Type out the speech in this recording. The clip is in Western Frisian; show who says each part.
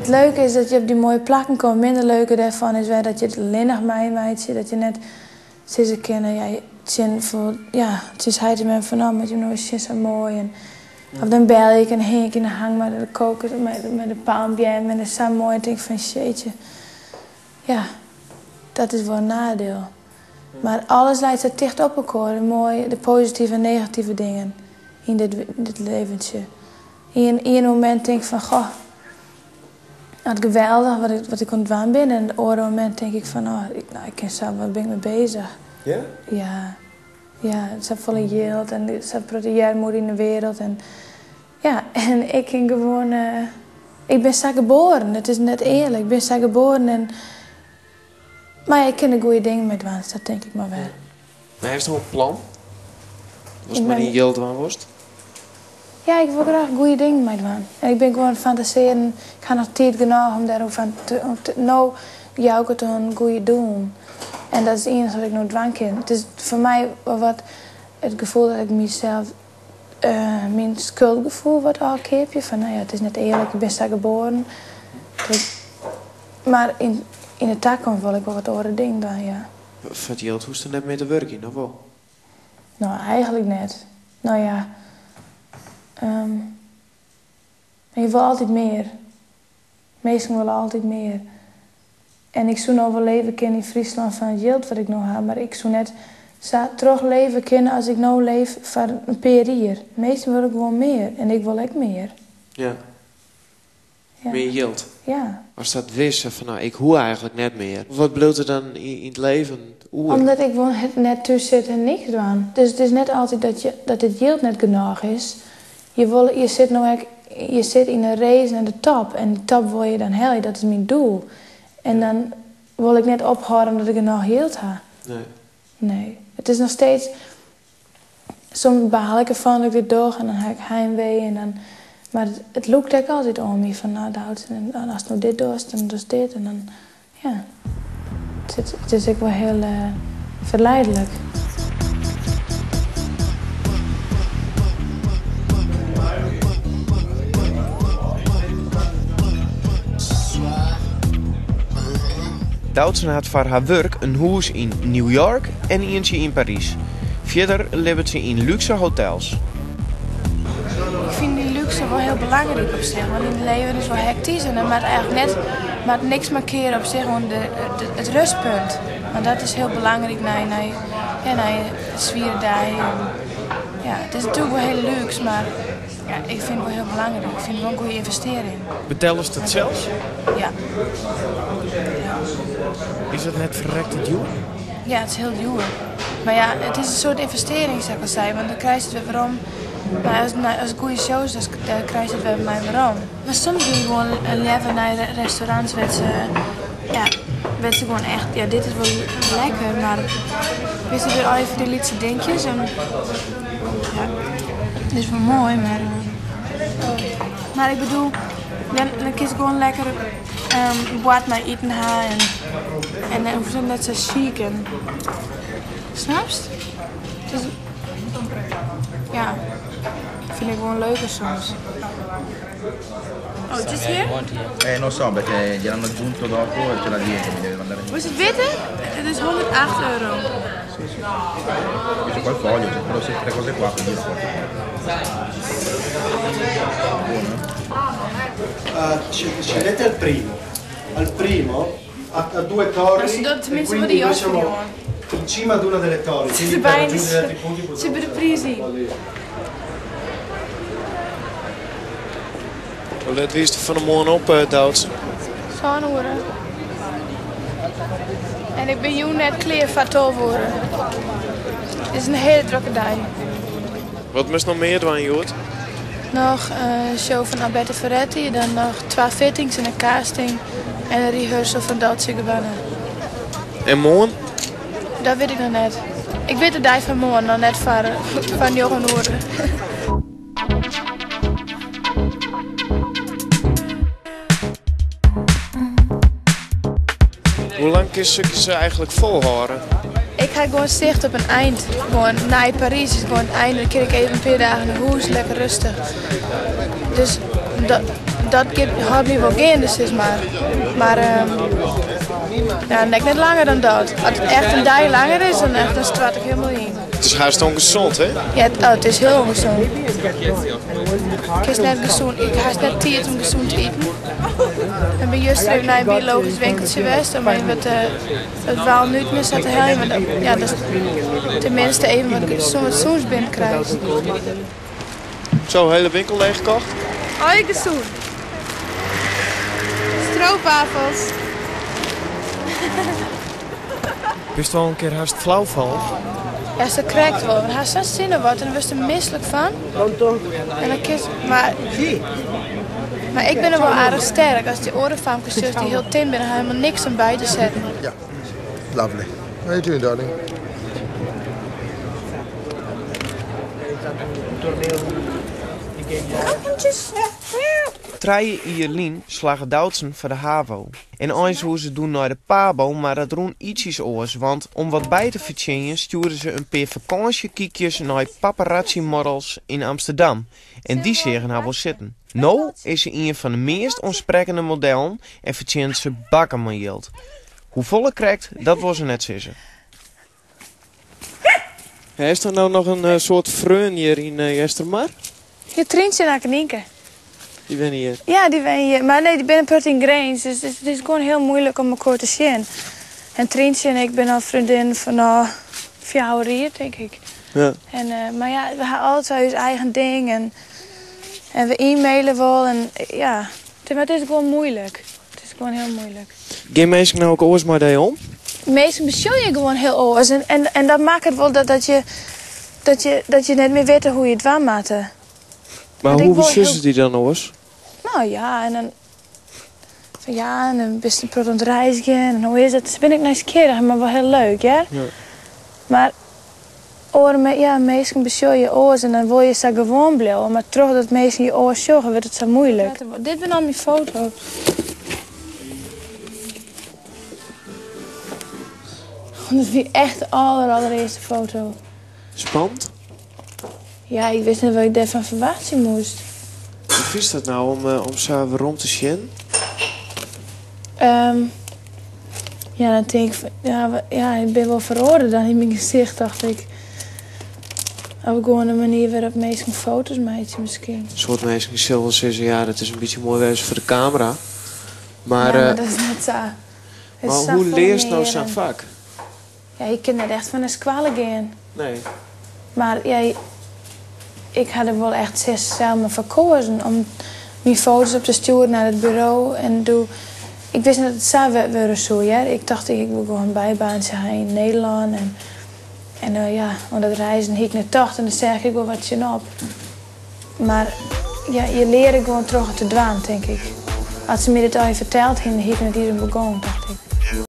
Speaker 1: It leuke is dat je op dy moaie plakken komme. Minder leuke dêrfan is wer dat je it allinnich meimeitsje. Dat je net sizze kinne, ja, tsjin, ja, tsjin heit en mem fan no, moatte jim no ris sjen, sa moai. En, of dan belje ik en hing ik yn de hang mei de kokos, mei de palmbeammen en dat is sa moai. En tink ik fan jeetje, ja, dat is wol in neidiel. Mar alles leit sa ticht op elkoar, de moaie, de positive en negative dingen yn dit, dit leventsje. Ien, ien momint tink ik fan goh, wat geweldich wat ik, wat ik oan it dwaan bin. En it oare momint tink ik fan oh, ik, no, ik kin sa, wêr bin ik mei beuzich?
Speaker 2: Ja?
Speaker 1: Ja. Ja, safolle jild en sa'n protte earmoede yn de wereld. En ja, en ik kin gewoan, ik bin sa geboaren. It is net earlik, ik bin sa geboaren en mar ja, ik kin der goede dingen mei dwaan, sa tink ik mar wer.
Speaker 2: Mar hast no in plan? Watst mei dyn jild dwaan wolst?
Speaker 1: Ja, ik wol graach goede dingen mei dwaan. En ik bin gewoan fantasearjen. Ik ha noch tiid genôch om dêroer fan te, om te, no jou ik it oan goede doelen. En dat is it iennichste wat ik no dwaan kin. It is foar my wol wat it gefoel dat ik mysels, myn skuldgefoel wat ôfkeapje. Fan no ja, it is net earlik, ik bin sa geboaren. Mar yn de takomst wol ik wol wat oare dingen dwaan, ja.
Speaker 2: Foar it jild hoechst net mear te wurkjen, of wol?
Speaker 1: No, eigenlik net. No ja, je wolle altyd mear. Minsken wolle altyd mear. En ik soe no wol leve kinne yn Fryslân fan it jild wat ik no ha, mar ik soe net sa trochleve kinne as ik no leef foar in pear jier. Minsken wolle gewoan mear en ik wol ek mear.
Speaker 2: Ja.
Speaker 1: Ja.
Speaker 2: Mear jild?
Speaker 1: Ja.
Speaker 2: Ast dat wist, sa fan no, ik hoech eigenlik net mear. Wat bliuwt der dan yn it leven oer?
Speaker 1: Omdat ik wol net thús sitte en niks dwaan. Dus it is net altyd dat je, dat it jild net genôch is. Je wolle, je sit no ek, je sit yn in race nei de top en dy top wol je dan helje, dat is myn doel. En dan wol ik net ophâlde omdat ik genôch jild ha.
Speaker 2: Nee.
Speaker 1: Nee. It is noch steeds, soms baal ik derfan dat ik dit doch en dan ha ik heimwee en dan, mar it lûkt ek altyd oan my fan no Doutzen, en ast no dit dochst, dan dochst dit en dan, ja. It is ek wol hiel ferleidlik.
Speaker 2: Doutzen hat foar har wurk in hûs yn New York en ientsje yn Parys. Fierder libbet se yn lúkse hotels.
Speaker 1: Ik fyn dy lúkse wol hiel belangryk op sich, want dyn leven is wol hektysk en dan moat eigenlik net, moat niks mankeare op sich oan de, it rustpunt. Want dat is hiel belangryk nei, nei, ja, nei in swiere dei. Ja, it is natuerlik wol hiel lúks, mar ja, ik fyn it wol hiel belangryk. Ik fyn it wol in goede ynvestearring.
Speaker 2: Betellest it sels?
Speaker 1: Ja.
Speaker 2: Is dat net ferrekte djoer?
Speaker 1: Ja, it is hiel djoer. Mar ja, it is in soart ynvestearring, sa't ik al sei, want dan krijst it wer werom. Mar as, as it goede shows is, dan krijst it wer mei werom. Mar soms gean je gewoan leaver nei restaurants wêr't se, ja, wêr't se gewoan echt, ja, dit is wol lekker, mar witst, it binne allegear fan dy lytse dinkjes en ja, it is wol moai, mar. Mar ik bedoel, dan kinst gewoan lekker in board mei iten ha en dan hoecht it net sa sjyk en snapst? Dus ja, fyn ik gewoan leuker soms. Oh, it is hjir?
Speaker 3: Eh, non so, perché gliel'hanno aggiunto dopo e c'è la dieta, mi deve mandare.
Speaker 1: Wolst it witte? It is 108 euro.
Speaker 3: Sì, sì. Io c'ho qua il foglio, c'è quello queste cose qua, quindi lo porto qua. Buono?
Speaker 4: Scendete al primo. Al primo ha due torri e quindi noi siamo in cima ad una delle torri, quindi per raggiungere altri punti
Speaker 1: Sit by de priis yn.
Speaker 2: Hoe let wiest fan 'e moarn op, Doutzen?
Speaker 1: Sân oere. En ik bin jûn net klear foar 12 oere. It is in hiele drokke dei.
Speaker 2: Wat moatst noch mear dwaan hjoed?
Speaker 1: Noch in show fan Alberto Ferretti, dan noch twa fittings en in casting en in rehearsal fan Dolce Gabbana.
Speaker 2: En moarn?
Speaker 1: Dat wit ik noch net. Ik wit de dei fan moarn noch net foar njoggen oere.
Speaker 2: Hoe lang kinst soks eigenlik folhâlde?
Speaker 1: Ik ha gewoan sicht op in ein. Gewoan nei Parys is gewoan it ein. Dan kin ik even in pear dagen nei hûs, lekker rêstich. Dus dat. dat hâldt my wol geande sis mar. Mar ja, ek net langer dan dat. As it echt in dei langer is, dan echt, dan stoart ik hielendal yn.
Speaker 2: It is hast ûngezond, hè?
Speaker 1: Ja, oh, it is hiel ûngezond. Kinst net gezond, ik ha net tiid om gezond te iten. Ik bin juster even nei in biologysk winkeltsje west om even wat, wat walnuten en sa te heljen. Want ja, dat is tenminste even wat wat sûns binnen krijst.
Speaker 2: Zo, hele winkel leeggekocht?
Speaker 1: Oh, gezond. Stroopwafels.
Speaker 2: Bist al in kear hast flau fallen?
Speaker 1: Ja, se krekt wol. Want hast sa'n sin op wat en dan wurdst der mislik fan. En dan kinst, mar, mar ik bin noch wol aardich sterk. As dy oare famkes sjochst dy't hiel tin binne, ha helemaal niks om by te setten.
Speaker 5: Ja, lovely. How are you doing, darling?
Speaker 2: 3 jier lyn slagge Doutzen foar de HAVO. En eins woe se doe nei de PABO, mar dat rûn ietsjes oars. Want om wat by te fertsjinjen stjoerde se in pear fakânsjekykjes nei paparazzi-models yn Amsterdam. En dy seagen har wol sitten. No is se ien fan de meast oansprekkende modellen en fertsjinnet se bakken mei jild. Hoefolle krekt, dat wol se net sizze. Is der no noch in eh, soart freon hjir yn eh, Eastermar?
Speaker 1: Ja, Tryntsje en Akke Nynke.
Speaker 2: Dy wenje hjir?
Speaker 1: Ja, dy wenje hjir. Mar nee, dy binne in protte yn Grins, dus it is gewoan hiel muoilik om elkoar te sjen. En Tryntsje en ik binne al freondinnen fanôf 4 jier, tink ik.
Speaker 2: Ja.
Speaker 1: En, eh, mar ja, we ha alle twa ús eigen ding en, en we e-maile wol en ja, mar it is gewoan muoilik. It is gewoan hiel muoilik.
Speaker 2: Gean minsken no ek oars mei dy om?
Speaker 1: Minsken besjogge je gewoan hiel oars. En, en, en dat makket wol dat, dat, je, dat, je, dat je net mear witte hoe't je it dwaan moatte.
Speaker 2: Mar
Speaker 1: Want ik
Speaker 2: hoe
Speaker 1: wol
Speaker 2: besjogge
Speaker 1: hiel-
Speaker 2: se dy dan oars?
Speaker 1: No ja, en dan. Fan ja, en dan bist in protte oan it reizgjen en hoe is it? Se binne ek nijsgjirrich, mar wol hiel leuk, hear.
Speaker 2: Ja.
Speaker 1: Mar oare me- ja, minsken besjogge je oars en dan wol je sa gewoan bliuwe. Mar trochdat minsken je oars sjogge, wurdt it sa muoilik. Dit binne al myn foto's. Dat wie echt de aller, allerearste foto.
Speaker 2: Spannend?
Speaker 1: Ja, ik wist net wat ik dêrfan ferwachtsje moast.
Speaker 2: Hoe fynst dat no om, eh, om sa werom te sjen?
Speaker 1: Ja, dan tink ik fan, ja, ja, ik bin wol feroare dan yn myn gesicht, tocht ik. Op gewoan de manier wêrop't minsken foto's meitsje miskien.
Speaker 2: In soad minsken sille wol sizze, ja, dat is in bytsje moai wêze foar de kamera. Mar,
Speaker 1: Ja, mar
Speaker 2: eh,
Speaker 1: dat is net sa. Het is
Speaker 2: mar
Speaker 1: sa
Speaker 2: hoe
Speaker 1: folle
Speaker 2: learst no
Speaker 1: mear
Speaker 2: sa'n
Speaker 1: en
Speaker 2: fak?
Speaker 1: Ja, je kinne net echt fan de skoalle gean.
Speaker 2: Nee.
Speaker 1: Mar ja, ik ha der wol echt sels foar koazen om myn foto's op te stjoeren nei it buro. En doe, ik wist net dat it sa wurde soe, hear. Ik tocht, ik wol gewoan in bybaantsje ha yn Nederlân. En, en uh, ja, oan dat reizen hie ik net tocht en dêr seach ik wol wat tsjinop. Mar ja, je leare gewoan troch it te dwaan, tink ik. As se my dit allegear ferteld hiene, hie ik net iens begûn, tocht ik.